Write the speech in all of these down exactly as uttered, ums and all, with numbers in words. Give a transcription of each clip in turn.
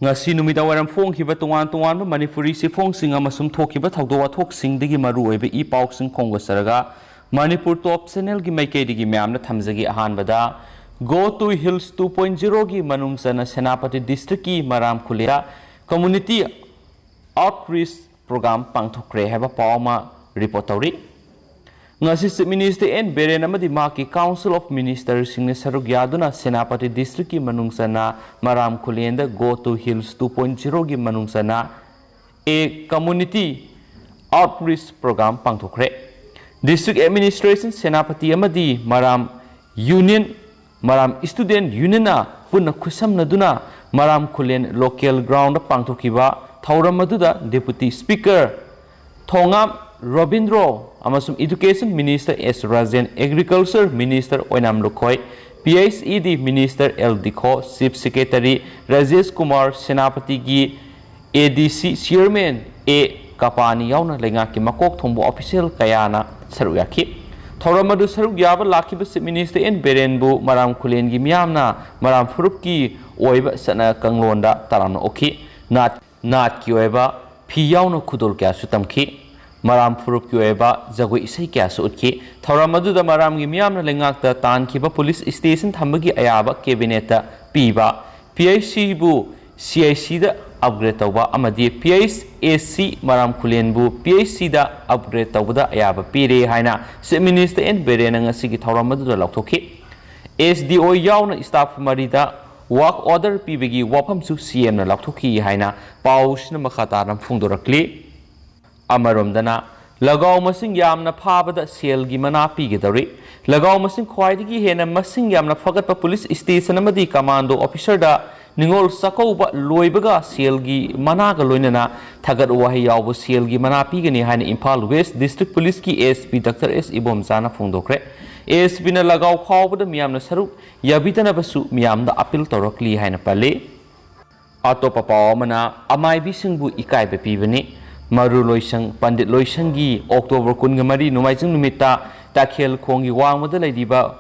ꯉꯁꯤ ꯅꯨꯃꯤꯗꯥꯡꯋꯥꯏꯔꯝ ꯐꯣꯡꯈꯤꯕ ꯇꯣꯉꯥꯟ ꯇꯣꯉꯥꯟꯕ ꯃꯅꯤꯄꯨꯔꯤ ꯆꯦꯐꯣꯡꯁꯤꯡ ꯑꯃꯁꯨꯡ ꯊꯣꯛꯈꯤꯕ ꯊꯧꯗꯣꯛ ꯋꯥꯊꯣꯛꯁꯤꯡꯗꯒꯤ ꯃꯔꯨꯑꯣꯏꯕ ꯏ ꯄꯥꯎꯁꯤꯡ ꯈꯣꯝꯒꯠꯆꯔꯒ ꯃꯅꯤꯄꯨꯔ ꯇꯣꯞ ꯆꯦꯅꯦꯜꯒꯤ ꯃꯥꯏꯀꯩꯗꯒꯤ ꯃꯌꯥꯝꯅ ꯊꯝꯖꯒꯦ꯫ ꯑꯍꯥꯟꯕꯗ, Go to Hills two point zero ꯒꯤ ꯃꯅꯨꯡ ꯆꯟꯅ ꯁꯦꯅꯥꯄꯇꯤ ꯗꯤꯁꯇ꯭ꯔꯤꯛꯀꯤ ꯃꯔꯥꯝ ꯈꯨꯂꯦꯟꯗ ꯀꯝꯃ꯭ꯌꯨꯅꯤꯇꯤ ꯑꯥꯎꯠꯔꯤꯆ ꯄ꯭ꯔꯣꯒ꯭ꯔꯥꯝ ꯄꯥꯡꯊꯣꯛꯈ꯭ꯔꯦ ꯍꯥꯏꯕ ꯄꯥꯎ ꯑꯃ ꯔꯤꯄꯣꯔꯠ ꯇꯧꯔꯤ꯫ ꯉꯁꯤ ꯆꯤꯐ ꯃꯤꯅꯤꯁꯇꯔ ꯑꯦꯟ ꯕꯤꯔꯦꯟ ꯑꯃꯗꯤ ꯃꯍꯥꯛꯀꯤ ꯀꯥꯎꯟꯁꯤꯜ ꯑꯣꯐ ꯃꯤꯅꯤꯁꯇꯔꯁꯤꯡꯅ ꯁꯔꯨꯛ ꯌꯥꯗꯨꯅ ꯁꯦꯅꯥꯄꯇꯤ ꯗꯤꯁꯇ꯭ꯔꯤꯛꯀꯤ ꯃꯅꯨꯡ ꯆꯟꯅ ꯃꯔꯥꯝ ꯈꯨꯂꯦꯟꯗ Go to Hills two point zero ꯒꯤ ꯃꯅꯨꯡ ꯆꯟꯅ ꯑꯦ ꯀꯝꯃ꯭ꯌꯨꯅꯤꯇꯤ ꯑꯥꯎꯠꯔꯤꯆ ꯄ꯭ꯔꯣꯒ꯭ꯔꯥꯝ ꯄꯥꯡꯊꯣꯛꯈ꯭ꯔꯦ꯫ ꯗꯤꯁꯇ꯭ꯔꯤꯛ ꯑꯦꯗꯃꯤꯅꯤꯁꯇ꯭ꯔꯦꯁꯟ ꯁꯦꯅꯥꯄꯇꯤ ꯑꯃꯗꯤ ꯃꯔꯥꯝ ꯌꯨꯅꯤꯌꯟ, ꯃꯔꯥꯝ ꯁ꯭ꯇꯨꯗꯦꯟꯠ ꯌꯨꯅꯤꯌꯟꯅ ꯄꯨꯟꯅ ꯈꯨꯠꯁꯝꯅꯗꯨꯅ ꯃꯔꯥꯝ ꯈꯨꯂꯦꯟ ꯂꯣꯀꯦꯜ ꯒ꯭ꯔꯥꯎꯟꯗ ꯄꯥꯡꯊꯣꯛꯈꯤꯕ ꯊꯧꯔꯝ ꯑꯗꯨꯗ ꯗꯦꯄꯨꯇꯤ ꯁ꯭ꯄꯤꯀꯔ ꯊꯣꯉꯥꯝ ꯔꯣꯕꯤꯟꯗ꯭ꯔꯣ ꯑꯃꯁꯨꯡ education minister S Rajen, agriculture minister Oinam Lukhoi, P H E D minister L Dikho, chief secretary Rajesh Kumar, ꯁꯦꯅꯥꯄꯇꯤꯒꯤ ꯑꯦ ꯗꯤ ꯁꯤ ꯆꯤꯌꯔꯃꯦꯟ ꯑꯦ ꯀꯄꯥꯅꯤ ꯌꯥꯎꯅ ꯂꯩꯉꯥꯛꯀꯤ ꯃꯀꯣꯛ ꯊꯣꯡꯕ ꯑꯣꯐꯤꯁꯤꯌꯦꯜ ꯀꯌꯥꯅ ꯁꯔꯨꯛ ꯌꯥꯈꯤ꯫ ꯊꯧꯔꯝ ꯑꯗꯨ ꯁꯔꯨꯛ ꯌꯥꯕ ꯂꯥꯛꯈꯤꯕ ꯆꯤꯐ ꯃꯤꯅꯤꯁꯇꯔ ꯑꯦꯟ ꯕꯤꯔꯦꯟꯕꯨ ꯃꯔꯥꯝ ꯈꯨꯂꯦꯟꯒꯤ ꯃꯤꯌꯥꯝꯅ ꯃꯔꯥꯝ ꯐꯨꯔꯨꯞꯀꯤ ꯑꯣꯏꯕ ꯆꯠꯅ ꯀꯥꯡꯂꯣꯟꯗ ꯇꯔꯥꯝꯅ ꯑꯣꯛꯈꯤ꯫ ꯅꯥꯠ, ꯅꯥꯠꯀꯤ ꯑꯣꯏꯕ ꯐꯤ ꯌꯥꯎꯅ ꯈꯨꯗꯣꯜ ꯀꯌꯥꯁꯨ ꯇꯝꯈꯤ꯫ ꯃꯔꯥꯝ ꯐꯨꯔꯨꯞꯀꯤ ꯑꯣꯏꯕ ꯖꯒꯣꯏ ꯏꯁꯩ ꯀꯌꯥꯁꯨ ꯎꯠꯈꯤ꯫ ꯊꯧꯔꯝ ꯑꯗꯨꯗ ꯃꯔꯥꯝꯒꯤ ꯃꯤꯌꯥꯝꯅ ꯂꯩꯉꯥꯛꯇ ꯇꯥꯟꯈꯤꯕ ꯄꯨꯂꯤꯁ ꯁ꯭ꯇꯦꯁꯟ ꯊꯝꯕꯒꯤ ꯑꯌꯥꯕ ꯀꯦꯕꯤꯅꯦꯠꯇ ꯄꯤꯕ, ꯄꯤ ꯑꯩꯆ ꯁꯤꯕꯨ ꯁꯤ ꯑꯥꯏ ꯁꯤꯗ ꯑꯞꯒ꯭ꯔꯦꯗ ꯇꯧꯕ ꯑꯃꯗꯤ ꯄꯤ ꯑꯩꯆ ꯑꯦ ꯁꯤ ꯃꯔꯥꯝ ꯈꯨꯂꯦꯟꯕꯨ ꯄꯤ ꯑꯩꯆ ꯁꯤꯗ ꯑꯞꯒ꯭ꯔꯦꯗ ꯇꯧꯕꯗ ꯑꯌꯥꯕ ꯄꯤꯔꯦ ꯍꯥꯏꯅ ꯆꯤꯐ ꯃꯤꯅꯤꯁꯇꯔ ꯑꯦꯟ ꯕꯤꯔꯦꯟꯅ ꯉꯁꯤꯒꯤ ꯊꯧꯔꯝ ꯑꯗꯨꯗ ꯂꯥꯎꯊꯣꯛꯈꯤ꯫ ꯑꯦꯁ ꯗꯤ ꯑꯣ ꯌꯥꯎꯅ ꯁ꯭ꯇꯥꯐ ꯃꯔꯤꯗ ꯋꯥꯔꯛ ꯑꯣꯔꯗꯔ ꯄꯤꯕꯒꯤ ꯋꯥꯐꯝꯁꯨ ꯁꯤ ꯑꯦꯝꯅ ꯂꯥꯎꯊꯣꯛꯈꯤ ꯍꯥꯏꯅ ꯄꯥꯎꯁꯤꯅ ꯃꯈꯥ ꯇꯥꯅ ꯐꯣꯡꯗꯣꯔꯛꯂꯤ꯫ ꯑꯃꯔꯣꯝꯗꯅ, ꯂꯒꯥꯎ ꯃꯁꯤꯡ ꯌꯥꯝꯅ ꯐꯥꯕꯗ ꯁꯦꯜꯒꯤ ꯃꯅꯥ ꯄꯤꯒꯗꯧꯔꯤ꯫ ꯂꯒꯥꯎ ꯃꯁꯤꯡ ꯈ꯭ꯋꯥꯏꯗꯒꯤ ꯍꯦꯟꯅ ꯃꯁꯤꯡ ꯌꯥꯝꯅ ꯐꯒꯠꯄ ꯄꯨꯂꯤꯁ ꯁ꯭ꯇꯦꯁꯟ ꯑꯃꯗꯤ ꯀꯃꯥꯟꯗꯣ ꯑꯣꯐꯤꯁꯔꯗ ꯅꯤꯉꯣꯜ ꯆꯥꯛꯀꯧꯕ ꯂꯣꯏꯕꯒ ꯁꯦꯜꯒꯤ ꯃꯅꯥꯒ ꯂꯣꯏꯅꯅ ꯊꯥꯒꯠ ꯋꯥꯍꯩ ꯌꯥꯎꯕ ꯁꯦꯜꯒꯤ ꯃꯅꯥ ꯄꯤꯒꯅꯤ ꯍꯥꯏꯅ ꯏꯝꯐꯥꯜ ꯋꯦꯁ ꯗꯤꯁꯇ꯭ꯔꯤꯛ ꯄꯨꯂꯤꯁꯀꯤ A S P doctor S ꯏꯕꯣꯝꯆꯥꯅ ꯐꯣꯡꯗꯣꯛꯈ꯭ꯔꯦ꯫ A S ꯄꯤꯅ ꯂꯒꯥꯎ ꯐꯥꯎꯕꯗ ꯃꯤꯌꯥꯝꯅ ꯁꯔꯨꯛ ꯌꯥꯕꯤꯗꯅꯕꯁꯨ ꯃꯤꯌꯥꯝꯗ ꯑꯄꯤꯜ ꯇꯧꯔꯛꯂꯤ ꯍꯥꯏꯅ ꯄꯜꯂꯤ꯫ ꯑꯇꯣꯞꯄ ꯄꯥꯎ ꯑꯃꯅ, ꯑꯃꯥꯏꯕꯤꯁꯤꯡꯕꯨ ꯏꯀꯥꯏꯕ ꯄꯤꯕꯅꯤ꯫ ꯃꯔꯨ ꯂꯣꯏꯁꯪ, ꯄꯟꯗꯤꯠ ꯂꯣꯏꯁꯪꯒꯤ ꯑꯣꯛꯇꯣꯕꯔ ꯀꯨꯟꯒ ꯃꯔꯤ ꯅꯣꯡꯃꯥꯏꯖꯤꯡ ꯅꯨꯃꯤꯠꯇ ꯇꯥꯈꯦꯜ ꯈꯣꯡꯒꯤ ꯋꯥꯡꯃꯗ ꯂꯩꯔꯤꯕ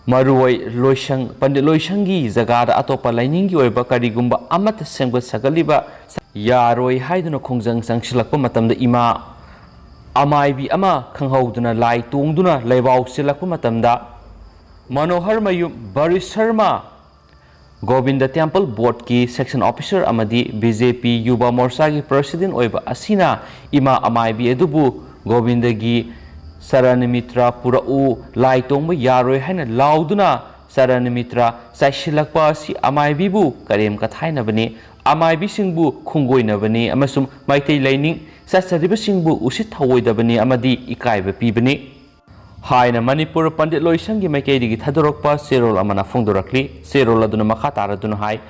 ꯃꯔꯨꯑꯣꯏ ꯂꯣꯏꯁꯪ, ꯄꯟꯗꯤꯠ ꯂꯣꯏꯁꯪꯒꯤ ꯖꯒꯥꯗ ꯑꯇꯣꯞꯄ ꯂꯥꯏꯅꯤꯡꯒꯤ ꯑꯣꯏꯕ ꯀꯔꯤꯒꯨꯝꯕ ꯑꯃꯠꯇ ꯁꯦꯝꯒꯠ ꯁꯥꯒꯠꯂꯤꯕ ꯌꯥꯔꯣꯏ ꯍꯥꯏꯗꯨꯅ ꯈꯣꯡꯖꯪ ꯆꯪꯁꯤꯜꯂꯛꯄ ꯃꯇꯝꯗ ꯏꯃꯥ ꯑꯃꯥꯏꯕꯤ ꯑꯃ ꯈꯪꯍꯧꯗꯅ ꯂꯥꯏ ꯇꯣꯡꯗꯨꯅ ꯂꯩꯕꯥꯎ ꯆꯦꯜꯂꯛꯄ ꯃꯇꯝꯗ ꯃꯅꯣꯍꯔ ꯃꯌꯨꯝ ꯕꯔꯤ ꯁꯔꯃ, ꯒꯣꯕꯤꯟꯗ ꯇꯦꯝꯄꯜ ꯕꯣꯔꯗꯀꯤ ꯁꯦꯛꯁꯟ ꯑꯣꯐꯤꯁꯔ ꯑꯃꯗꯤ ꯕꯤ ꯖꯦ ꯄꯤ ꯌꯨꯕ ꯃꯣꯔꯆꯥꯒꯤ ꯄ꯭ꯔꯁꯤꯗꯦꯟ ꯑꯣꯏꯕ ꯑꯁꯤꯅ ꯏꯃꯥ ꯑꯃꯥꯏꯕꯤ ꯑꯗꯨꯕꯨ ꯒꯣꯕꯤꯟꯗꯒꯤ ꯁꯔꯅꯃꯤꯇ꯭ꯔ ꯄꯨꯔꯛꯎ, ꯂꯥꯏ ꯇꯣꯡꯕ ꯌꯥꯔꯣꯏ ꯍꯥꯏꯅ ꯂꯥꯎꯗꯨꯅ ꯁꯔꯅꯃꯤꯇ꯭ꯔ ꯆꯥꯏꯁꯤꯜꯂꯛꯄ ꯑꯁꯤ ꯑꯃꯥꯏꯕꯤꯕꯨ ꯀꯔꯦꯝ ꯀꯊꯥꯏꯅꯕꯅꯤ, ꯑꯃꯥꯏꯕꯤꯁꯤꯡꯕꯨ ꯈꯣꯡꯒꯣꯏꯅꯕꯅꯤ ꯑꯃꯁꯨꯡ ꯃꯩꯇꯩ ꯂꯥꯏꯅꯤꯡ ꯆꯠꯆꯔꯤꯕꯁꯤꯡꯕꯨ ꯎꯁꯤꯠ ꯊꯑꯣꯏꯗꯕꯅꯤ ꯑꯃꯗꯤ ꯏꯀꯥꯏꯕ ꯄꯤꯕꯅꯤ ꯍꯥꯏꯅ ꯃꯅꯤꯄꯨꯔ ꯄꯟꯗꯤꯠ ꯂꯣꯏꯁꯪꯒꯤ ꯃꯥꯏꯀꯩꯗꯒꯤ ꯊꯥꯗꯣꯔꯛꯄ ꯆꯦꯔꯣꯜ ꯑꯃꯅ ꯐꯣꯡꯗꯣꯔꯛꯂꯤ꯫ ꯆꯦꯔꯣꯜ ꯑꯗꯨꯅ ꯃꯈꯥ ꯇꯥꯔꯗꯨꯅ ꯍꯥꯏ,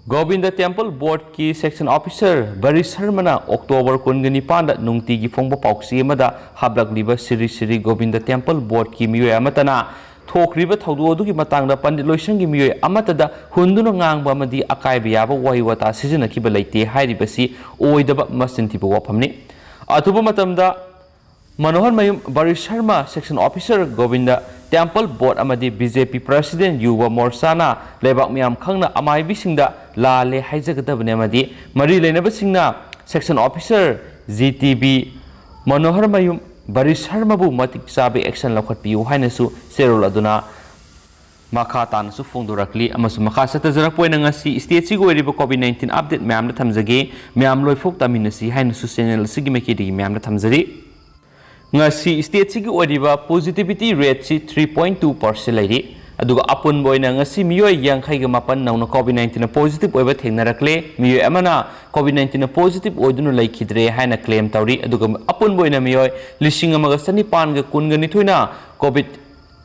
ꯒꯣꯕꯤꯟꯗ ꯇꯦꯝꯄꯜ ꯕꯣꯔꯗꯀꯤ ꯁꯦꯛꯁꯟ ꯑꯣꯐꯤꯁꯔ ꯕꯔꯤ ꯁꯔꯃꯅ ꯑꯣꯛꯇꯣꯕꯔ ꯀꯨꯟꯒ ꯅꯤꯄꯥꯟꯗ ꯅꯨꯡꯇꯤꯒꯤ ꯐꯣꯡꯕ ꯄꯥꯎꯆꯦ ꯑꯃꯗ ꯍꯥꯞꯂꯛꯂꯤꯕ ꯁꯤꯔꯤ ꯁꯤꯔꯤ ꯒꯣꯕꯤꯟꯗ ꯇꯦꯝꯄꯜ ꯕꯣꯔꯗꯀꯤ ꯃꯤꯑꯣꯏ ꯑꯃꯠꯇꯅ ꯊꯣꯛꯈ꯭ꯔꯤꯕ ꯊꯧꯗꯣꯛ ꯑꯗꯨꯒꯤ ꯃꯇꯥꯡꯗ ꯄꯟꯗꯤꯠ ꯂꯣꯏꯁꯪꯒꯤ ꯃꯤꯑꯣꯏ ꯑꯃꯠꯇꯗ ꯍꯨꯟꯗꯨꯅ ꯉꯥꯡꯕ ꯑꯃꯗꯤ ꯑꯀꯥꯏꯕ ꯌꯥꯕ ꯋꯥꯍꯩ ꯋꯥꯇꯥ ꯁꯤꯖꯤꯟꯅꯈꯤꯕ ꯂꯩꯇꯦ ꯍꯥꯏꯔꯤꯕꯁꯤ ꯑꯣꯏꯗꯕ ꯃꯆꯤꯟ ꯊꯤꯕ ꯋꯥꯐꯝꯅꯤ꯫ ꯑꯊꯨꯕ ꯃꯇꯝꯗ Manohar Mayum Bari Sharma, section officer Govind, temple board ꯑꯃꯗꯤ B J P president Yuva ꯃꯣꯔꯆꯥꯅ ꯂꯩꯕꯥꯛ ꯃꯤꯌꯥꯝ ꯈꯪꯅ ꯑꯃꯥꯏꯕꯤꯁꯤꯡꯗ ꯂꯥꯜꯂꯦ ꯍꯥꯏꯖꯒꯗꯕꯅꯤ ꯑꯃꯗꯤ ꯃꯔꯤ ꯂꯩꯅꯕꯁꯤꯡꯅ section officer G T B Manohar Mayum Bari ꯁꯔꯃꯕꯨ ꯃꯇꯤꯛ ꯆꯥꯕ ꯑꯦꯛꯁꯟ ꯂꯧꯈꯠꯄꯤꯌꯨ ꯍꯥꯏꯅꯁꯨ ꯆꯦꯔꯣꯜ ꯑꯗꯨꯅ ꯃꯈꯥ ꯇꯥꯅꯁꯨ ꯐꯣꯡꯗꯣꯔꯛꯂꯤ꯫ ꯑꯃꯁꯨꯡ ꯃꯈꯥ ꯆꯠꯊꯖꯔꯛꯄ ꯑꯣꯏꯅ ꯉꯁꯤ ꯁ꯭ꯇꯦꯠꯁꯤꯒꯤ ꯑꯣꯏꯔꯤꯕ ꯀꯣꯚꯤꯗ ꯅꯥꯏꯟꯇꯤꯟ ꯑꯞꯗꯦꯠ ꯃꯌꯥꯝꯗ ꯊꯝꯖꯒꯦ꯫ ꯃꯌꯥꯝ ꯂꯣꯏꯐꯥꯎ ꯇꯥꯃꯤꯟꯅꯁꯤ ꯍꯥꯏꯅꯁꯨ ꯆꯦꯅꯦꯜ ꯑꯁꯤꯒꯤ ꯃꯥꯏꯀꯩꯗꯒꯤ ꯃꯌꯥꯝꯗ ꯊꯝꯖꯔꯤ꯫ ꯉꯁꯤ ꯁ꯭ꯇꯦꯠꯁꯤꯒꯤ ꯑꯣꯏꯔꯤꯕ ꯄꯣꯖꯤꯇꯤꯚꯤꯇꯤ ꯔꯦꯠꯁꯤ ꯊ꯭ꯔꯤ ꯄꯣꯏꯟ ꯇꯨ ꯄꯥꯔꯁꯦꯟ ꯂꯩꯔꯤ꯫ ꯑꯗꯨꯒ ꯑꯄꯨꯟꯕ ꯑꯣꯏꯅ ꯉꯁꯤ ꯃꯤꯑꯣꯏ ꯌꯥꯡꯈꯩꯒ ꯃꯥꯄꯟ ꯅꯧꯅ ꯀꯣꯚꯤꯗ ꯅꯥꯏꯟꯇꯤꯟ ꯄꯣꯖꯤꯇꯤꯚ ꯑꯣꯏꯕ ꯊꯦꯡꯅꯔꯛꯂꯦ꯫ ꯃꯤꯑꯣꯏ ꯑꯃꯅ ꯀꯣꯚꯤꯗ ꯅꯥꯏꯟꯇꯤꯟ ꯄꯣꯖꯤꯇꯤꯚ ꯑꯣꯏꯗꯨꯅ ꯂꯩꯈꯤꯗ꯭ꯔꯦ ꯍꯥꯏꯅ ꯀ꯭ꯂꯦꯝ ꯇꯧꯔꯤ꯫ ꯑꯗꯨꯒ ꯑꯄꯨꯟꯕ ꯑꯣꯏꯅ ꯃꯤꯑꯣꯏ ꯂꯤꯁꯤꯡ ꯑꯃꯒ ꯆꯅꯤꯄꯥꯟꯒ ꯀꯨꯟꯒ ꯅꯤꯊꯣꯏꯅ ꯀꯣꯚꯤꯗ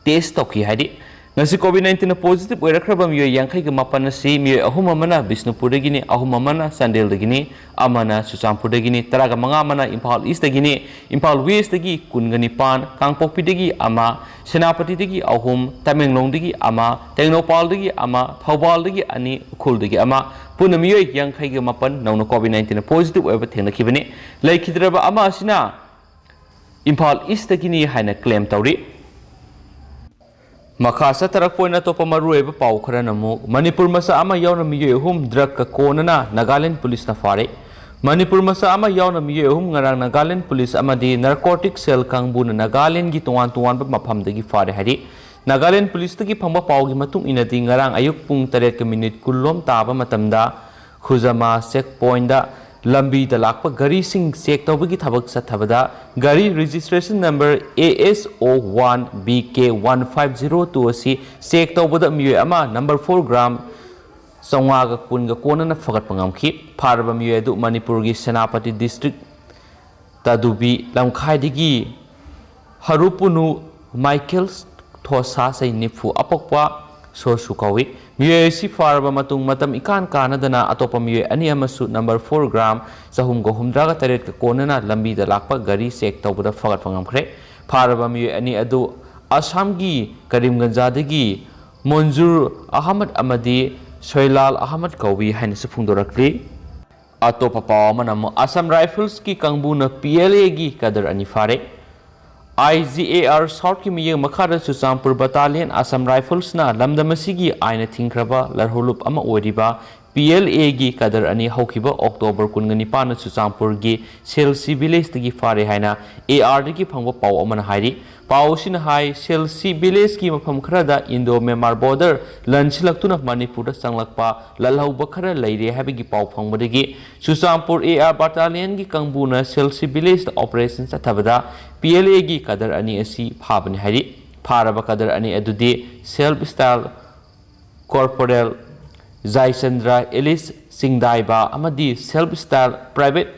ꯇꯦꯁ ꯇꯧꯈꯤ ꯍꯥꯏꯔꯤ꯫ ꯉꯁꯤ ꯀꯣꯚꯤꯗ ꯅꯥꯏꯟꯇꯤꯟ ꯄꯣꯖꯤꯇꯤꯚ ꯑꯣꯏꯔꯛꯈ꯭ꯔꯕ ꯃꯤꯑꯣꯏ ꯌꯥꯡꯈꯩꯒ ꯃꯥꯄꯟ ꯑꯁꯤ ꯃꯤꯑꯣꯏ ꯑꯍꯨꯝ ꯑꯃꯅ ꯕꯤꯁꯅꯨꯄꯨꯔꯗꯒꯤꯅꯤ, ꯑꯍꯨꯝ ꯑꯃꯅ ꯆꯥꯟꯗꯦꯜꯗꯒꯤꯅꯤ, ꯑꯃꯅ ꯆꯨꯔꯆꯥꯟꯄꯨꯔꯗꯒꯤꯅꯤ, ꯇꯔꯥꯒ ꯃꯉꯥ ꯑꯃꯅ ꯏꯝꯐꯥꯜ ꯏꯁꯇꯒꯤꯅꯤ, ꯏꯝꯐꯥꯜ ꯋꯦꯁꯇꯒꯤ ꯀꯨꯟꯒ ꯅꯤꯄꯥꯟ, ꯀꯥꯡꯄꯣꯛꯄꯤꯗꯒꯤ ꯑꯃ, ꯁꯦꯅꯥꯄꯇꯤꯗꯒꯤ ꯑꯍꯨꯝ, ꯇꯃꯦꯡꯂꯣꯡꯗꯒꯤ ꯑꯃ, ꯇꯦꯡꯅꯧꯄꯥꯜꯗꯒꯤ ꯑꯃ, ꯊꯧꯕꯥꯜꯗꯒꯤ ꯑꯅꯤ, ꯎꯈ꯭ꯔꯨꯜꯗꯒꯤ ꯑꯃ, ꯄꯨꯟꯅ ꯃꯤꯑꯣꯏ ꯌꯥꯡꯈꯩꯒ ꯃꯥꯄꯟ ꯅꯧꯅ ꯀꯣꯚꯤꯗ ꯅꯥꯏꯟꯇꯤꯟ ꯄꯣꯖꯤꯇꯤꯚ ꯑꯣꯏꯕ ꯊꯦꯡꯅꯈꯤꯕꯅꯤ꯫ ꯂꯩꯈꯤꯗ꯭ꯔꯕ ꯑꯃ ꯑꯁꯤꯅ ꯏꯝꯐꯥꯜ ꯏꯁꯇꯒꯤꯅꯤ ꯍꯥꯏꯅ ꯀ꯭ꯂꯦꯝ ꯇꯧꯔꯤ꯫ ꯃꯈꯥ ꯆꯠꯊꯔꯛꯄ ꯑꯣꯏꯅ ꯑꯇꯣꯞꯄ ꯃꯔꯨꯑꯣꯏꯕ ꯄꯥꯎ ꯈꯔꯅ ꯑꯃꯨꯛ, ꯃꯅꯤꯄꯨꯔ ꯃꯆꯥ ꯑꯃ ꯌꯥꯎꯅ ꯃꯤꯑꯣꯏ ꯑꯍꯨꯝ ꯗ꯭ꯔꯒꯀ ꯀꯣꯟꯅꯅ ꯅꯥꯒꯥꯂꯦꯟ ꯄꯨꯂꯤꯁꯅ ꯐꯥꯔꯦ꯫ ꯃꯅꯤꯄꯨꯔ ꯃꯆꯥ ꯑꯃ ꯌꯥꯎꯅ ꯃꯤꯑꯣꯏ ꯑꯍꯨꯝ ꯉꯔꯥꯡ ꯅꯥꯒꯥꯂꯦꯟ ꯄꯨꯂꯤꯁ ꯑꯃꯗꯤ ꯅꯥꯔꯀꯣꯇꯤꯛ ꯁꯦꯜ ꯀꯥꯡꯕꯨꯅ ꯅꯥꯒꯥꯂꯦꯟꯒꯤ ꯇꯣꯉꯥꯟ ꯇꯣꯉꯥꯟꯕ ꯃꯐꯝꯗꯒꯤ ꯐꯥꯔꯦ ꯍꯥꯏꯔꯤ꯫ ꯅꯥꯒꯥꯂꯦꯟ ꯄꯨꯂꯤꯁꯇꯒꯤ ꯐꯪꯕ ꯄꯥꯎꯒꯤ ꯃꯇꯨꯡ ꯏꯟꯅꯗꯤ, ꯉꯔꯥꯡ ꯑꯌꯨꯛ ꯄꯨꯡ ꯇꯔꯦꯠꯀ ꯃꯤꯅꯤꯠ ꯀꯨꯟꯂꯣꯝ ꯇꯥꯕ ꯃꯇꯝꯗ, ꯈꯨꯖꯃꯥ ꯆꯦꯛ ꯄꯣꯏꯟꯗ ꯂꯝꯕꯤꯗ ꯂꯥꯛꯄ ꯒꯥꯔꯤꯁꯤꯡ ꯆꯦꯛ ꯇꯧꯕꯒꯤ ꯊꯕꯛ ꯆꯠꯊꯕꯗ, ꯒꯥꯔꯤ registration number A S O one B K one five zero two ꯑꯁꯤ ꯆꯦꯛ ꯇꯧꯕꯗ ꯃꯤꯑꯣꯏ ꯑꯃ number four gram ꯆꯥꯝꯃꯉꯥꯒ ꯀꯨꯟꯒ ꯀꯣꯟꯅꯅ ꯐꯒꯠꯄ ꯉꯝꯈꯤ꯫ ꯐꯥꯔꯕ ꯃꯤꯑꯣꯏ ꯑꯗꯨ ꯃꯅꯤꯄꯨꯔꯒꯤ ꯁꯦꯅꯥꯄꯇꯤ district ꯇꯥꯗꯨꯕꯤ ꯂꯝꯈꯥꯏꯗꯒꯤ ꯍꯔꯨꯄꯨꯅꯨ ꯃꯥꯏꯀꯦꯜ ꯊꯣꯁꯥ, ꯆꯍꯤ ꯅꯤꯐꯨ, ꯑꯄꯣꯛꯄ ꯁꯣꯁꯨ ꯀꯧꯏ꯫ ꯃꯤꯑꯣꯏ ꯑꯁꯤ ꯐꯥꯔꯕ ꯃꯇꯨꯡ ꯃꯇꯝ ꯏꯀꯥꯟ ꯀꯥꯟꯅꯗꯅ ꯑꯇꯣꯞꯄ ꯃꯤꯑꯣꯏ ꯑꯅꯤ ꯑꯃꯁꯨ number four gram ꯆꯍꯨꯝꯒ ꯍꯨꯝꯗ꯭ꯔꯥꯒ ꯇꯔꯦꯠꯀ ꯀꯣꯟꯅꯅ ꯂꯝꯕꯤꯗ ꯂꯥꯛꯄ ꯒꯥꯔꯤ ꯆꯦꯛ ꯇꯧꯕꯗ ꯐꯒꯠꯄ ꯉꯝꯈ꯭ꯔꯦ꯫ ꯐꯥꯔꯕ ꯃꯤꯑꯣꯏ ꯑꯅꯤ ꯑꯗꯨ ꯑꯁꯥꯝꯒꯤ ꯀꯔꯤꯝꯒꯟꯖꯥꯗꯒꯤ ꯃꯣꯟꯖꯨꯔ ꯑꯍꯃꯗ ꯑꯃꯗꯤ ꯁꯣꯏꯂꯥꯜ ꯑꯍꯃꯗ ꯀꯧꯏ ꯍꯥꯏꯅꯁꯨ ꯐꯣꯡꯗꯣꯔꯛꯂꯤ꯫ ꯑꯇꯣꯞꯄ ꯄꯥꯎ ꯑꯃꯅ ꯑꯃꯨꯛ ꯑꯁꯥꯝ ꯔꯥꯏꯐꯜꯁꯀꯤ ꯀꯥꯡꯕꯨꯅ P L Aꯒꯤ ꯀꯗꯔ ꯑꯅꯤ ꯐꯥꯔꯦ꯫ I G A R Southꯀꯤ ꯃꯤꯠꯌꯦꯡ ꯃꯈꯥꯗ ꯆꯨꯔꯆꯥꯟꯄꯨꯔ ꯕꯠꯇꯥꯂꯤꯌꯟ ꯑꯁꯥꯝ ꯔꯥꯏꯐꯜꯁꯅ ꯂꯝꯗꯝ ꯑꯁꯤꯒꯤ ꯑꯥꯏꯟꯅ ꯊꯤꯡꯈ꯭ꯔꯕ ꯂꯥꯜꯍꯧꯂꯨꯞ ꯑꯃ ꯑꯣꯏꯔꯤꯕ P L Aꯒꯤ ꯀꯗꯔ ꯑꯅꯤ ꯍꯧꯈꯤꯕ ꯑꯣꯛꯇꯣꯕꯔ ꯀꯨꯟꯒ ꯅꯤꯄꯥꯟꯗ ꯆꯨꯔꯆꯥꯟꯄꯨꯔꯒꯤ ꯁꯦꯜꯁꯤ ꯚꯤꯂꯦꯖꯇꯒꯤ ꯐꯥꯔꯦ ꯍꯥꯏꯅ A Rꯗꯒꯤ ꯐꯪꯕ ꯄꯥꯎ ꯑꯃꯅ ꯍꯥꯏꯔꯤ꯫ ꯄꯥꯎ ꯑꯁꯤꯅ ꯍꯥꯏ, ꯁꯦꯜꯁꯤ ꯚꯤꯂꯦꯖꯀꯤ ꯃꯐꯝ ꯈꯔꯗ ꯏꯟꯗꯣ ꯃ꯭ꯌꯥꯟꯃꯥꯔ ꯕꯣꯔꯗꯔ ꯂꯟꯁꯤꯜꯂꯛꯇꯨꯅ ꯃꯅꯤꯄꯨꯔꯗ ꯆꯪꯂꯛꯄ ꯂꯥꯜꯍꯧꯕ ꯈꯔ ꯂꯩꯔꯦ ꯍꯥꯏꯕꯒꯤ ꯄꯥꯎ ꯐꯪꯕꯗꯒꯤ ꯆꯨꯔꯆꯥꯟꯄꯨꯔ A R ꯕꯠꯇꯥꯂꯤꯌꯟꯒꯤ ꯀꯥꯡꯕꯨꯅ ꯁꯦꯜꯁꯤ ꯚꯤꯂꯦꯖꯇ ꯑꯣꯄꯔꯦꯁꯟ ꯆꯠꯊꯕꯗ P L Aꯒꯤ ꯀꯗꯔ ꯑꯅꯤ ꯑꯁꯤ ꯐꯥꯕꯅꯤ ꯍꯥꯏꯔꯤ꯫ ꯐꯥꯔꯕ ꯀꯗꯔ ꯑꯅꯤ ꯑꯗꯨꯗꯤ ꯁꯦꯜꯐ ꯁ꯭ꯇꯥꯏꯜ ꯀꯣꯔꯄꯣꯔꯦꯜ ꯖꯥꯏꯆꯟꯗ꯭ꯔ ꯏꯂꯤꯁ ꯆꯤꯡꯗꯥꯏꯕ ꯑꯃꯗꯤ ꯁꯦꯜꯐ ꯁ꯭ꯇꯥꯏꯜ ꯄ꯭ꯔꯥꯏꯚꯦꯠ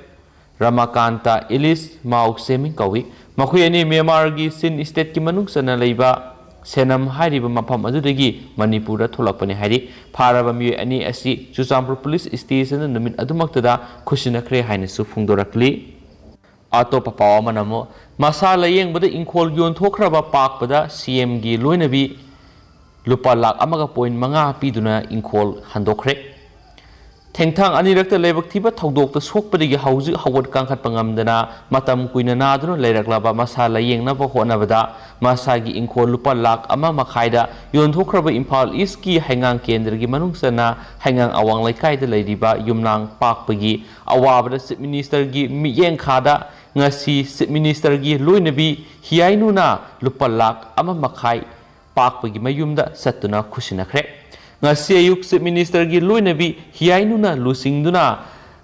ꯔꯃꯥꯀꯥꯟꯇ ꯏꯂꯤꯁ ꯃꯥꯎ ꯁꯦꯃꯤꯡ ꯀꯧꯏ꯫ ꯃꯈꯣꯏ ꯑꯅꯤ ꯃ꯭ꯌꯥꯟꯃꯥꯔꯒꯤ ꯆꯤꯟ ꯁ꯭ꯇꯦꯠꯀꯤ ꯃꯅꯨꯡ ꯆꯟꯅ ꯂꯩꯕ ꯁꯦꯅꯝ ꯍꯥꯏꯔꯤꯕ ꯃꯐꯝ ꯑꯗꯨꯗꯒꯤ ꯃꯅꯤꯄꯨꯔꯗ ꯊꯣꯛꯂꯛꯄꯅꯤ ꯍꯥꯏꯔꯤ꯫ ꯐꯥꯔꯕ ꯃꯤꯑꯣꯏ ꯑꯅꯤ ꯑꯁꯤ ꯆꯨꯔꯆꯥꯟꯄꯨꯔ ꯄꯨꯂꯤꯁ ꯁ꯭ꯇꯦꯁꯟꯗ ꯅꯨꯃꯤꯠ ꯑꯗꯨꯃꯛꯇꯗ ꯈꯨꯠꯁꯤꯟꯅꯈ꯭ꯔꯦ ꯍꯥꯏꯅꯁꯨ ꯐꯣꯡꯗꯣꯔꯛꯂꯤ꯫ ꯑꯇꯣꯞꯄ ꯄꯥꯎ ꯑꯃꯅ ꯑꯃꯨꯛ, ꯃꯁꯥ ꯂꯥꯌꯦꯡꯕꯗ ꯏꯪꯈꯣꯜ ꯌꯣꯟꯊꯣꯛꯈ꯭ꯔꯕ ꯄꯥꯛꯄꯗ C Mꯒꯤ ꯂꯣꯏꯅꯕꯤ ꯂꯨꯄꯥ ꯂꯥꯈ ꯑꯃꯒ ꯄꯣꯏꯟ ꯃꯉꯥ ꯄꯤꯗꯨꯅ ꯏꯪꯈꯣꯜ ꯍꯟꯗꯣꯛꯈ꯭ꯔꯦ꯫ ꯊꯦꯡꯊꯥꯡ ꯑꯅꯤꯔꯛꯇ ꯂꯥꯏꯕꯛ ꯊꯤꯕ ꯊꯧꯗꯣꯛꯇ ꯁꯣꯛꯄꯗꯒꯤ ꯍꯧꯖꯤꯛ ꯍꯧꯒꯠ ꯀꯥꯡꯈꯠꯄ ꯉꯝꯗꯅ ꯃꯇꯝ ꯀꯨꯏꯅ ꯅꯥꯗꯨꯅ ꯂꯩꯔꯛꯂꯕ ꯃꯁꯥ ꯂꯥꯌꯦꯡꯅꯕ ꯍꯣꯠꯅꯕꯗ ꯃꯁꯥꯒꯤ ꯏꯪꯈꯣꯜ ꯂꯨꯄꯥ ꯂꯥꯈ ꯑꯃ ꯃꯈꯥꯏꯗ ꯌꯣꯟꯊꯣꯛꯈ꯭ꯔꯕ ꯏꯝꯐꯥꯜ ꯏꯁꯀꯤ ꯍꯩꯉꯥꯡ ꯀꯦꯟꯗ꯭ꯔꯒꯤ ꯃꯅꯨꯡ ꯆꯟꯅ ꯍꯩꯉꯥꯡ ꯑꯋꯥꯡ ꯂꯩꯀꯥꯏꯗ ꯂꯩꯔꯤꯕ ꯌꯨꯝꯅꯥꯡ ꯄꯥꯛꯄꯒꯤ ꯑꯋꯥꯕꯗ ꯆꯤꯞ ꯃꯤꯅꯤꯁꯇꯔꯒꯤ ꯃꯤꯠꯌꯦꯡꯈꯥꯗ ꯉꯁꯤ ꯆꯤꯞ ꯃꯤꯅꯤꯁꯇꯔꯒꯤ ꯂꯣꯏꯅꯕꯤ ꯍꯤꯌꯥꯏꯅꯨꯅ ꯂꯨꯄꯥ ꯂꯥꯈ ꯑꯃ ꯃꯈꯥꯏ ꯄꯥꯛꯄꯒꯤ ꯃꯌꯨꯝꯗ ꯆꯠꯇꯨꯅ ꯈꯨꯠꯁꯤꯟꯅꯈ꯭ꯔꯦ꯫ ꯉꯁꯤ ꯑꯌꯨꯛ ꯆꯤꯞ ꯃꯤꯅꯤꯁꯇꯔꯒꯤ ꯂꯣꯏꯅꯕꯤ ꯍꯤꯌꯥꯏꯅꯨꯅ ꯂꯨꯆꯤꯡꯗꯨꯅ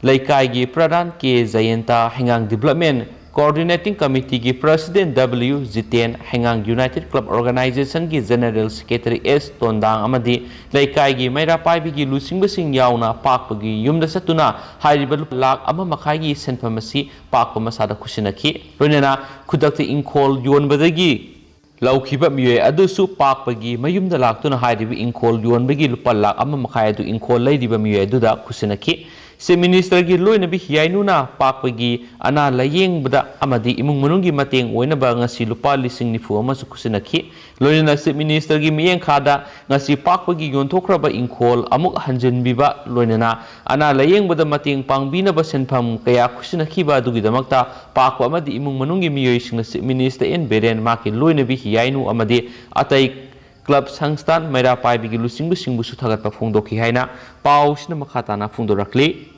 ꯂꯩꯀꯥꯏꯒꯤ ꯄ꯭ꯔꯙꯥꯟ ꯀꯦ ꯖꯌꯟꯇ, ꯍꯩꯉꯥꯡ ꯗꯤꯕ꯭ꯂꯞꯃꯦꯟ ꯀꯣꯑꯣꯔꯗꯤꯅꯦꯇꯤꯡ ꯀꯃꯤꯇꯤꯒꯤ ꯄ꯭ꯔꯁꯤꯗꯦꯟ ꯗꯕ꯭ꯂꯤꯎ ꯖꯤꯇꯦꯟ, ꯍꯩꯉꯥꯡ ꯌꯨꯅꯥꯏꯇꯦꯠ ꯀ꯭ꯂꯕ ꯑꯣꯔꯒꯅꯥꯏꯖꯦꯁꯟꯒꯤ ꯖꯦꯅꯔꯦꯜ ꯁꯦꯀ꯭ꯔꯦꯇꯔꯤ ꯑꯦꯁ ꯇꯣꯟꯗꯥꯡ ꯑꯃꯗꯤ ꯂꯩꯀꯥꯏꯒꯤ ꯃꯩꯔꯥ ꯄꯥꯏꯕꯤꯒꯤ ꯂꯨꯆꯤꯡꯕꯁꯤꯡ ꯌꯥꯎꯅ ꯄꯥꯛꯄꯒꯤ ꯌꯨꯝꯗ ꯆꯠꯇꯨꯅ ꯍꯥꯏꯔꯤꯕ ꯂꯨꯄꯥ ꯂꯥꯈ ꯑꯃ ꯃꯈꯥꯏꯒꯤ ꯁꯦꯟꯐꯝ ꯑꯁꯤ ꯄꯥꯛꯄ ꯃꯁꯥꯗ ꯈꯨꯠꯁꯤꯟꯅꯈꯤ꯫ ꯂꯣꯏꯅꯅ ꯈꯨꯗꯛꯇ ꯏꯪꯈꯣꯜ ꯌꯣꯟꯕꯗꯒꯤ ꯂꯧꯈꯤꯕ ꯃꯤꯑꯣꯏ ꯑꯗꯨꯁꯨ ꯄꯥꯛꯄꯒꯤ ꯃꯌꯨꯝꯗ ꯂꯥꯛꯇꯨꯅ ꯍꯥꯏꯔꯤꯕ ꯏꯪꯈꯣꯜ ꯌꯣꯟꯕꯒꯤ ꯂꯨꯄꯥ ꯂꯥꯈ ꯑꯃ ꯃꯈꯥꯏ ꯑꯗꯨ ꯏꯪꯈꯣꯜ ꯂꯩꯔꯤꯕ ꯃꯤꯑꯣꯏ ꯑꯗꯨꯗ ꯈꯨꯠꯁꯤꯟꯅꯈꯤ꯫ ꯆꯤꯞ ꯃꯤꯅꯤꯁꯇꯔꯒꯤ ꯂꯣꯏꯅꯕꯤ ꯍꯤꯌꯥꯏꯅꯨꯅ ꯄꯥꯛꯄꯒꯤ ꯑꯅꯥ ꯂꯥꯌꯦꯡꯕꯗ ꯑꯃꯗꯤ ꯏꯃꯨꯡ ꯃꯅꯨꯡꯒꯤ ꯃꯇꯦꯡ ꯑꯣꯏꯅꯕ ꯉꯁꯤ ꯂꯨꯄꯥ ꯂꯤꯁꯤꯡ ꯅꯤꯐꯨ ꯑꯃꯁꯨ ꯈꯨꯠꯁꯤꯟꯅꯈꯤ꯫ ꯂꯣꯏꯅꯅ ꯆꯤꯞ ꯃꯤꯅꯤꯁꯇꯔꯒꯤ ꯃꯤꯠꯌꯦꯡꯈꯥꯗ ꯉꯁꯤ ꯄꯥꯛꯄꯒꯤ ꯌꯣꯟꯊꯣꯛꯈ꯭ꯔꯕ ꯏꯪꯈꯣꯜ ꯑꯃꯨꯛ ꯍꯟꯖꯤꯟꯕꯤꯕ, ꯂꯣꯏꯅꯅ ꯑꯅꯥ ꯂꯥꯌꯦꯡꯕꯗ ꯃꯇꯦꯡ ꯄꯥꯡꯕꯤꯅꯕ ꯁꯦꯟꯐꯝ ꯀꯌꯥ ꯈꯨꯠꯁꯤꯟꯅꯈꯤꯕ ꯑꯗꯨꯒꯤꯗꯃꯛꯇ ꯄꯥꯛꯄ ꯑꯃꯗꯤ ꯏꯃꯨꯡ ꯃꯅꯨꯡꯒꯤ ꯃꯤꯑꯣꯏꯁꯤꯡꯅ ꯆꯤꯞ ꯃꯤꯅꯤꯁꯇꯔ ꯑꯦꯟ ꯕꯤꯔꯦꯟ, ꯃꯍꯥꯛꯀꯤ ꯂꯣꯏꯅꯕꯤ ꯍꯤꯌꯥꯏꯅꯨ ꯑꯃꯗꯤ ꯑꯇꯩ ꯀ꯭ꯂꯕ, ꯁꯪꯁꯊꯥꯟ, ꯃꯩꯔꯥ ꯄꯥꯏꯕꯤꯒꯤ ꯂꯨꯆꯤꯡꯕꯁꯤꯡꯕꯨꯁꯨ ꯊꯥꯒꯠꯄ ꯐꯣꯡꯗꯣꯛꯈꯤ ꯍꯥꯏꯅ ꯄꯥꯎꯁꯤꯅ ꯃꯈꯥ ꯇꯥꯅ ꯐꯣꯡꯗꯣꯔꯛꯂꯤ꯫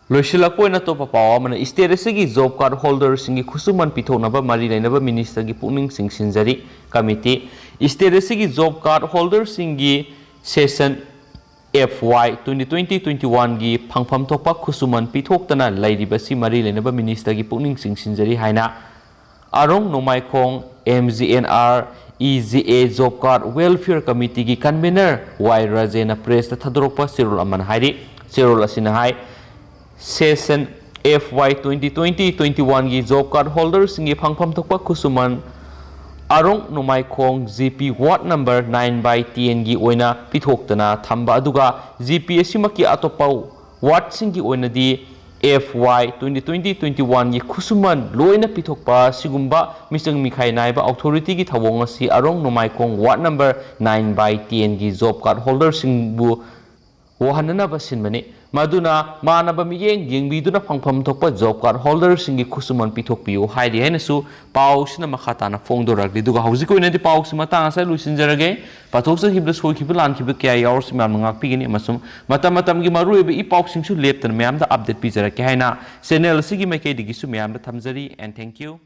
ꯂꯣꯏꯁꯤꯜꯂꯛꯄ ꯑꯣꯏꯅ ꯑꯇꯣꯞꯄ ꯄꯥꯎ ꯑꯃꯅ, ꯁ꯭ꯇꯦꯠ ꯑꯁꯤꯒꯤ ꯖꯣꯕ ꯀꯥꯔꯗ ꯍꯣꯜꯗꯔꯁꯤꯡꯒꯤ ꯈꯨꯠꯁꯨꯃꯟ ꯄꯤꯊꯣꯛꯅꯕ ꯃꯔꯤ ꯂꯩꯅꯕ ꯃꯤꯅꯤꯁꯇꯔꯒꯤ ꯄꯨꯛꯅꯤꯡ ꯆꯤꯡꯁꯤꯟꯖꯔꯤ꯫ ꯀꯃꯤꯇꯤ, ꯁ꯭ꯇꯦꯠ ꯑꯁꯤꯒꯤ job card ꯍꯣꯜꯗꯔꯁꯤꯡꯒꯤ session F Y twenty twenty twenty ꯋꯥꯟꯒꯤ ꯐꯪꯐꯝ ꯊꯣꯛꯄ ꯈꯨꯠꯁꯨꯃꯟ ꯄꯤꯊꯣꯛꯇꯅ ꯂꯩꯔꯤꯕꯁꯤ ꯃꯔꯤ ꯂꯩꯅꯕ ꯃꯤꯅꯤꯁꯇꯔꯒꯤ ꯄꯨꯛꯅꯤꯡ ꯆꯤꯡꯁꯤꯟꯖꯔꯤ ꯍꯥꯏꯅ Arong Nongmaikhong M G N R E G A job card welfare ꯀꯃꯤꯇꯤꯒꯤ ꯀꯟꯚꯦꯅꯔ ꯋꯥꯏ ꯔꯥꯖꯦꯅ ꯄ꯭ꯔꯦꯁꯇ ꯊꯥꯗꯣꯔꯛꯄ ꯆꯦꯔꯣꯜ ꯑꯃꯅ ꯍꯥꯏꯔꯤ꯫ ꯆꯦꯔꯣꯜ ꯑꯁꯤꯅ ꯍꯥꯏ, session F Y twenty twenty twenty ꯋꯥꯟꯒꯤ ꯖꯣꯕ ꯀꯥꯔꯗ ꯍꯣꯜꯗꯔꯁꯤꯡꯒꯤ ꯐꯪꯐꯝ ꯊꯣꯛꯄ ꯈꯨꯠꯁꯨꯃꯟ Arong Nongmaikhong G P ward number nine by ꯇꯦꯟꯒꯤ ꯑꯣꯏꯅ ꯄꯤꯊꯣꯛꯇꯅ ꯊꯝꯕ, ꯑꯗꯨꯒ ꯖꯤ ꯄꯤ ꯑꯁꯤꯃꯛꯀꯤ ꯑꯇꯣꯞꯄ ꯋꯥꯔꯗꯁꯤꯡꯒꯤ ꯑꯣꯏꯅꯗꯤ F Y twenty twenty twenty ꯋꯥꯟꯒꯤ ꯈꯨꯠꯁꯨꯃꯟ ꯂꯣꯏꯅ ꯄꯤꯊꯣꯛꯄ ꯑꯁꯤꯒꯨꯝꯕ ꯃꯤꯆꯪ ꯃꯤꯈꯥꯏ ꯅꯥꯏꯕ ꯑꯣꯊꯣꯔꯤꯇꯤꯒꯤ ꯊꯧꯑꯣꯡ ꯑꯁꯤ ꯑꯔꯣꯡ ꯅꯣꯡꯃꯥꯏꯈꯣꯡ ꯋꯥꯔꯗ ꯅꯝꯕꯔ ꯅꯥꯏꯟ ꯕꯥꯏ ꯇꯦꯟꯒꯤ ꯖꯣꯕ ꯀꯥꯔꯗ ꯍꯣꯜꯗꯔꯁꯤꯡꯕꯨ ꯋꯥꯍꯟꯅꯅꯕ ꯁꯤꯟꯕꯅꯤ꯫ ꯃꯗꯨꯅ ꯃꯥꯟꯅꯕ ꯃꯤꯠꯌꯦꯡ ꯌꯦꯡꯕꯤꯗꯨꯅ ꯐꯪꯐꯝ ꯊꯣꯛꯄ job card holderꯁꯤꯡꯒꯤ ꯈꯨꯠꯁꯨꯃꯟ ꯄꯤꯊꯣꯛꯄꯤꯌꯨ ꯍꯥꯏꯔꯤ ꯍꯥꯏꯅꯁꯨ ꯄꯥꯎꯁꯤꯅ ꯃꯈꯥ ꯇꯥꯅ ꯐꯣꯡꯗꯣꯔꯛꯂꯤ꯫ ꯑꯗꯨꯒ ꯍꯧꯖꯤꯛꯀꯤ ꯑꯣꯏꯅꯗꯤ ꯄꯥꯎꯁꯤ ꯃꯇꯥꯡ ꯑꯁꯤꯗ ꯂꯣꯏꯁꯤꯟꯖꯔꯒꯦ꯫ ꯄꯥꯊꯣꯛꯆꯈꯤꯕꯗ ꯁꯣꯏꯈꯤꯕ ꯂꯥꯟꯈꯤꯕ ꯀꯌꯥ ꯌꯥꯎꯔꯁꯨ ꯃꯌꯥꯝꯅ ꯉꯥꯛꯄꯤꯒꯅꯤ ꯑꯃꯁꯨꯡ ꯃꯇꯝ ꯃꯇꯝꯒꯤ ꯃꯔꯨꯑꯣꯏꯕ ꯏ ꯄꯥꯎꯁꯤꯡꯁꯨ ꯂꯦꯞꯇꯅ ꯃꯌꯥꯝꯗ update ꯄꯤꯖꯔꯛꯀꯦ ꯍꯥꯏꯅ channel ꯑꯁꯤꯒꯤ ꯃꯥꯏꯀꯩꯗꯒꯤꯁꯨ ꯃꯌꯥꯝꯗ ꯊꯝꯖꯔꯤ꯫ And thank you꯫